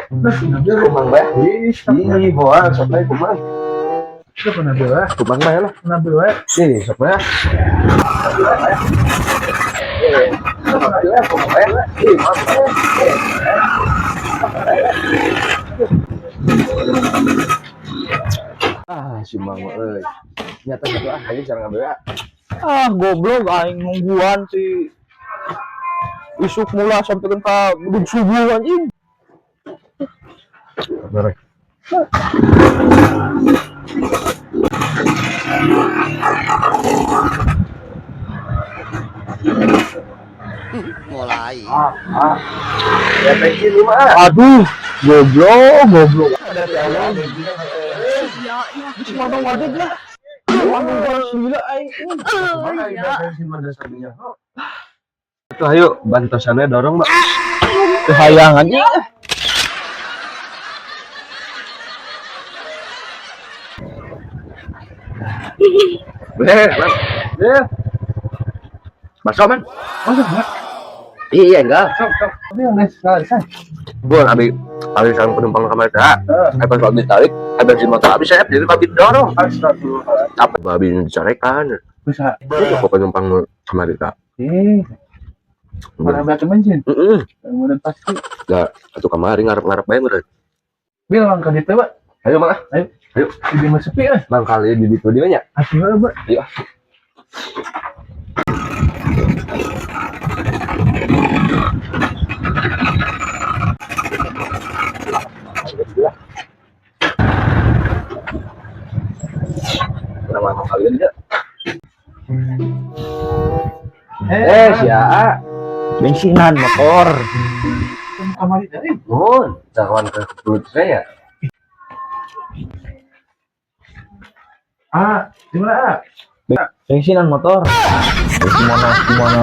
Kumang bae. Ih, moal sok bae kumang. Kumang bae lah. Ih, sok bae. Eh, kumang bae. Ih, mang bae. Ah, si Mang euy. Nyata gitu ah, ayo cara ngambil ah. Ah, goblok aing nungguan si isuk mula sampai ka bedug subuh anjing. Barek. Mulai. Ah, ah. Ya bensin lu mah. Aduh, goblok, goblok. Geus mah wadeg lah. Nungguan gila aing. Mana ada bensin mana sabinya? Tuh ayo bantosannya dorong, Mbak. Teu hayang anjing. Beh, Man. Beh. Masuk, Man. Masuk, Mbak. Iya, enggak. Sok, sok. Tapi yang guys, salah. Gua abi abi sang penumpang kamar teh. Heeh. Apa kalau ditarik, ada bensin motor habis saya jadi babi dorong. Astagfirullah. Apa babi dicarekan? Bisa. Itu kok penumpang kamar kita. Eh, mana banyak bensin? Heeh. Kemudian pasti. Lah, atuh kamari ngarep-ngarep bae meureun. Bilang ke ditu, Pak. Ayo, Mang. ah. Ayo. Ayo. Di mah sepi ah. Mang kali di ditu dieu nya. Asli banget, Pak. Ayo. ah. Kenapa mang kali dia? Eh, sia. Bensinan motor. Kamari tadi. Nuhun, jangan ke perut saya. Ah, di mana, ah? Bensinan motor. Gimana gimana?